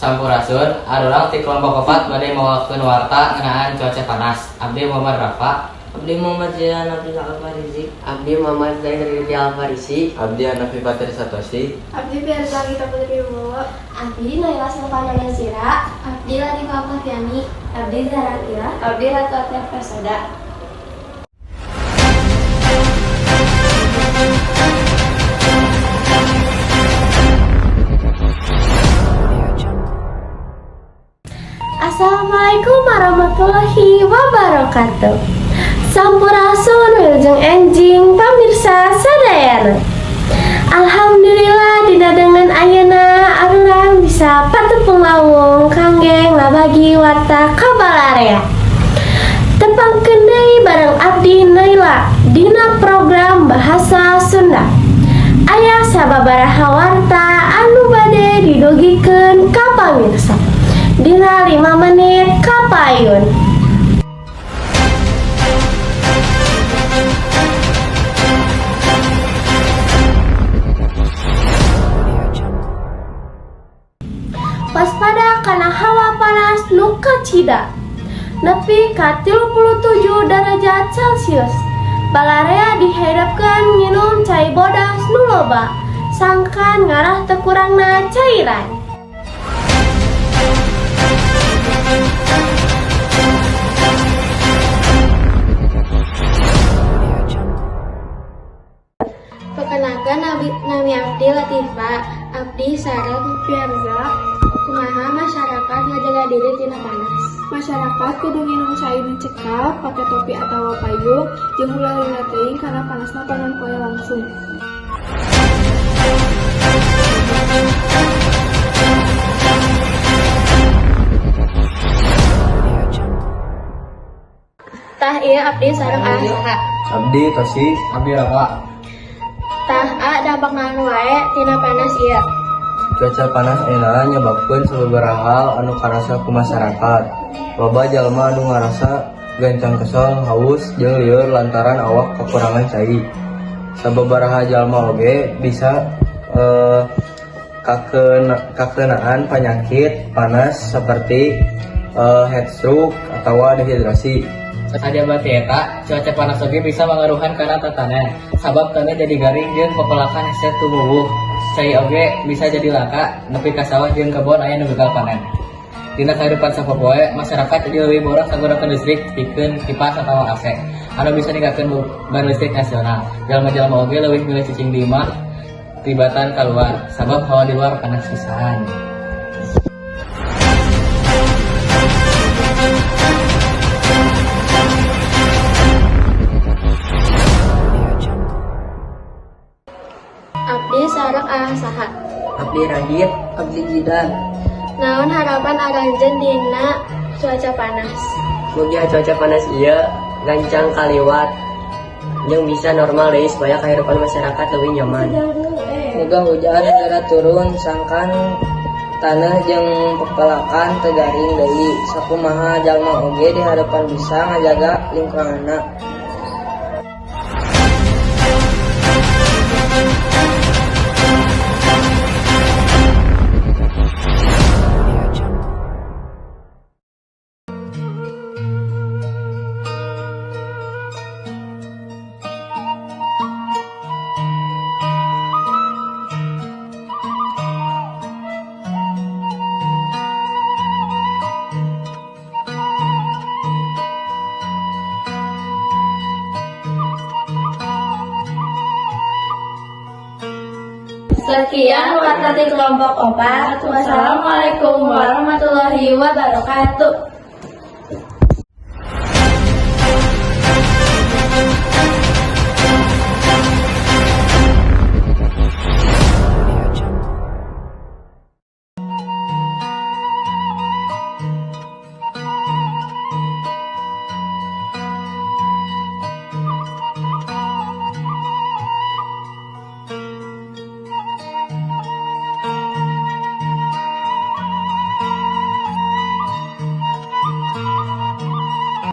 Sampurasun, arurang ti kelompok 4 bade mawakeun warta ngeunaan cuaca panas. Abdi Muhammad Rafa. Abdi Muhammad Zidan Abdul Alfarisi. Abdi Muhammad Zain Rizky Alfarisi. Abdi Anafi Fatri Satoshi. Abdi Firza Gita Putri Wibowo. Abdi Naila Silvana Nazira. Abdi Latifah Oktaviani. Abdi Zahra Akila. Abdi Ratu Atia Prasoda. Assalamualaikum warahmatullahi wabarakatuh. Sampurasun, wilujeng enjing pamirsa sadayana. Alhamdulillah, dina dangen ayeuna arurang bisa patepung lawung kangge ngabagi warta ka balarea. Tepangkeun deui bareng abdi Naila dina program Bahasa Sunda. Aya sababaraha warta anu bade didugikeun ka pamirsa dina 5 menit kapayun. Waspada kana hawa panas nu kacida nepi ka 37 derajat Celcius. Balarea dihadapkeun nginum cai bodas nu loba sangkan ngarah teu kurangna cairan. Perkenalkan, nami abdi Latifa. Abdi sareng Firza. Kumaha masyarakat ngajaga diri tina panas? Masyarakat kudu nginum cai nu cekap, pake topi atawa payung, jeung ulah lila teuing karena panasna panon poe langsung. Tah, ieu abdi sareng saha? Abdi Tosi. Abdi Rafa. Tah, a, dampak naon wae tina panas ieu? Cuaca panas ayeuna nyebabkeun sababaraha hal anu karasa ku masyarakat. Loba jalma anu ngarasa gancang kesel, haus, jeung lieur lantaran awak kekurangan cai. Sababaraha jalma oge bisa kakenaan penyakit panas seperti heat stroke atau dehidrasi. Sajaba ti eta, cuaca panas oge bisa mangaruhan kana tatanen. Sabab taneuh jadi garing jeung pepelakan hese tumuwuh. Cai oge bisa jadi langka nepi ka sawah jeung kebon aya nu gagal panen. Dina kahirupan sapopoe, masyarakat jadi leuwih boros ngagunakeun listrik pikeun kipas atawa AC anu bisa ningkatkeun beban listrik nasional. Jalma-jalma oge leuwih milih cicing di imah tibatan kaluar sabab hawa di luar panas pisan. Abdi sareng saha? Abdi Radit. Abdi Jidan. Naon harapan aranjeun dina cuaca panas? Mugia cuaca panas ieu gancang kaliwat jeung bisa normal deui supaya kehidupan masyarakat lebih nyaman. Muga hujan segera turun sangkan tanah jeung pepelakan teu garing deui. Sakumaha jalma oge dihareupan bisa ngajaga lingkunganna. Sekian warta ti kelompok 4. Wassalamualaikum warahmatullahi wabarakatuh.